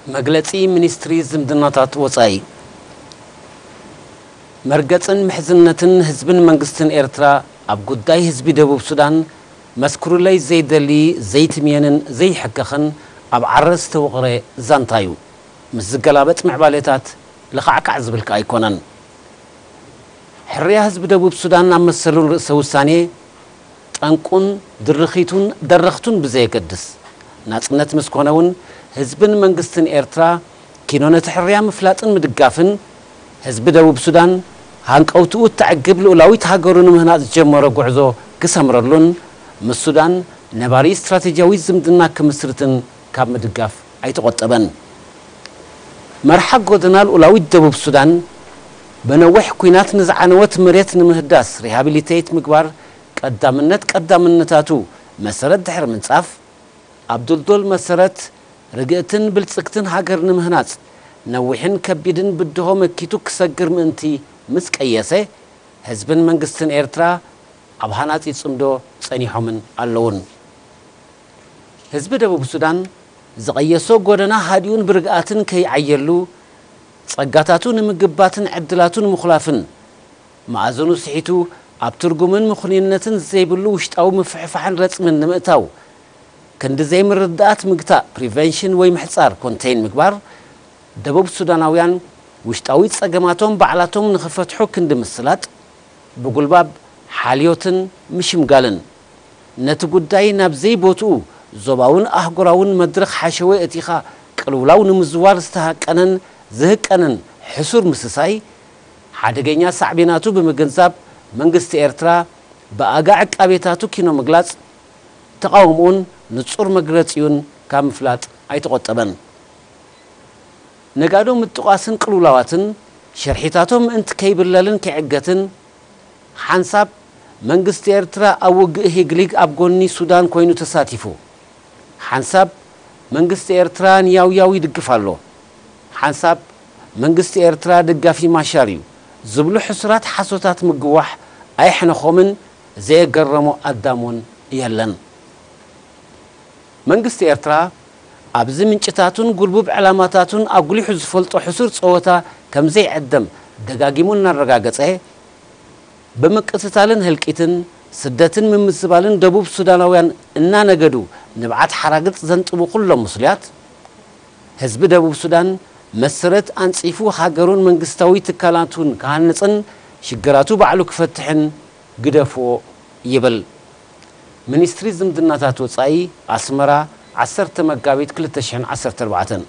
መግለጺ ሚኒስትሪ ዝምድናታት ወጻኢ። መርገጽን ምሕዝነትን ህዝብን መንግስትን ኤርትራ ኣብ ጉዳይ ህዝቢ ደቡብ ሱዳን መስክሩለይ ዘይደሊ፣ ዘይትምየንን ዘይሕከኽን ኣብ ዓረ ዝተወቕረ ዛንታ እዩ። ምስ ዝገላበጥ ምዕባሌታት ልኻዕካዕ ዝብል ከኣ ኣይኮነን። ሕርያ ህዝቢ ደቡብ ሱዳን ኣብ መሰሉን ርእሰ ውሳኔ ጠንቁን ድርኺቱን ደረኽቱን ብዘየገድስ፣ ናጽነት ምስ ኮነ እውን ህዝብን መንግስትን ኤርትራ ኪኖ ነቲ ሕርያ ምፍላጥን ምድጋፍን፣ ህዝቢ ደቡብ ሱዳን ሃንቀውትኡ እተዕግብ ልኡላዊት ሃገሩ ንምህናጽ ዝጀመሮ ጉዕዞ ክሰምረሉን ምስ ሱዳን ነባሪ ስትራቴጂያዊ ዝምድና ክምስርትን ካብ ምድጋፍ ኣይተቖጠበን። መርሓ ጎደና ልኡላዊት ደቡብ ሱዳን ብነዊሕ ኲናት ንዝዓነወት መሬት ንምህዳስ ሪሃቢሊቴት ምግባር ቀዳምነት ቀዳምነታቱ መሰረት ድሕሪ ምንጻፍ፣ ኣብ ድልዱል መሰረት ርግእትን ብልጽግትን ሃገር ንምህናጽ ነዊሕን ከቢድን ብድሆ መኪቱ ክሰግር ምእንቲ ምስ ቀየሰ፣ ህዝብን መንግስትን ኤርትራ ኣብ ሃናጺ ጽምዶ ጸኒሖምን ኣለዉን። ህዝቢ ደቡብ ሱዳን ዝቐየሶ ጎደና ሃዲኡን ብርግኣትን ከይዓየሉ፣ ጸጋታቱ ንምግባትን ዕድላቱ ንምኹላፍን፣ መኣዝኑ ስሒቱ ኣብ ትርጉምን ምኽኑይነትን ዘይብሉ ውሽጣዊ ምፍሕፋሕን ረጽምን ንምእታው፣ ክንዲ ዘይምርድኣት ምግታእ፣ ፕሪቨንሽን ወይ ምሕጻር፣ ኮንቴይን ምግባር፣ ደቡብ ሱዳናውያን ውሽጣዊ ጸገማቶም ባዕላቶም ንኽፈትሑ ክንዲ ምስላጥ፣ ብጉልባብ ሓልዮትን ምሽምጋልን፣ ነቲ ጉዳይ ናብ ዘይቦትኡ ዞባውን ኣህጉራውን መድረኽ ሓሸወ እቲኻ ቅልውላው ንምዝዋር ዝተሃቀነን ዝህቀንን ሕሱር ምስሳይ፣ ሓደገኛ ሳዕቤናቱ ብምግንዛብ፣ መንግስቲ ኤርትራ ብኣጋ ዕቃቤታቱ ኪኖ ምግላጽ ተቓውምኡን ንጹር መግለጺኡን ካብ ምፍላጥ ኣይተቖጠበን። ነጋዶ ምጥቋስን ቅልውላዋትን ሽርሒታቶም ምእንቲ ከይብለልን ከይዕገትን፣ ሓንሳብ መንግስቲ ኤርትራ ኣብ ውግእ ሂግሊግ ኣብ ጎኒ ሱዳን ኮይኑ ተሳቲፉ፣ ሓንሳብ መንግስቲ ኤርትራ ንያውያው ይድግፍ ኣሎ፣ ሓንሳብ መንግስቲ ኤርትራ ደጋፊ ማሻር እዩ ዝብሉ ሕሱራት ሓሶታት ምግዋሕ ኣየሕነኾምን ዘየገረሞ ኣዳም እውን የለን። መንግስቲ ኤርትራ ኣብዚ ምንጭታቱን ጉልቡብ ዕላማታቱን ኣጉሊሑ ዝፈልጦ ሕሱር ጸወታ ከም ዘይዕደም ደጋጊሙ እናረጋገጸ፣ ብምቅትታልን ህልቂትን፣ ስደትን ምምዝባልን ደቡብ ሱዳናውያን እናነገዱ ንብዓት ሓራግጽ ዘንጥቡ ኩሎም ምስሉያት፣ ህዝቢ ደቡብ ሱዳን መሰረት ኣንጺፉ ሃገሩን መንግስታዊ ትካላቱን ክሃንጽን ሽግራቱ ባዕሉ ክፈትሕን ግደፍዎ ይብል። ሚኒስትሪ ዝምድናታት ወጻኢ፣ ኣስመራ፣ ዓሰርተ መጋቢት ክልተ ሽሕን ዓሰርተ ኣርባዕተን።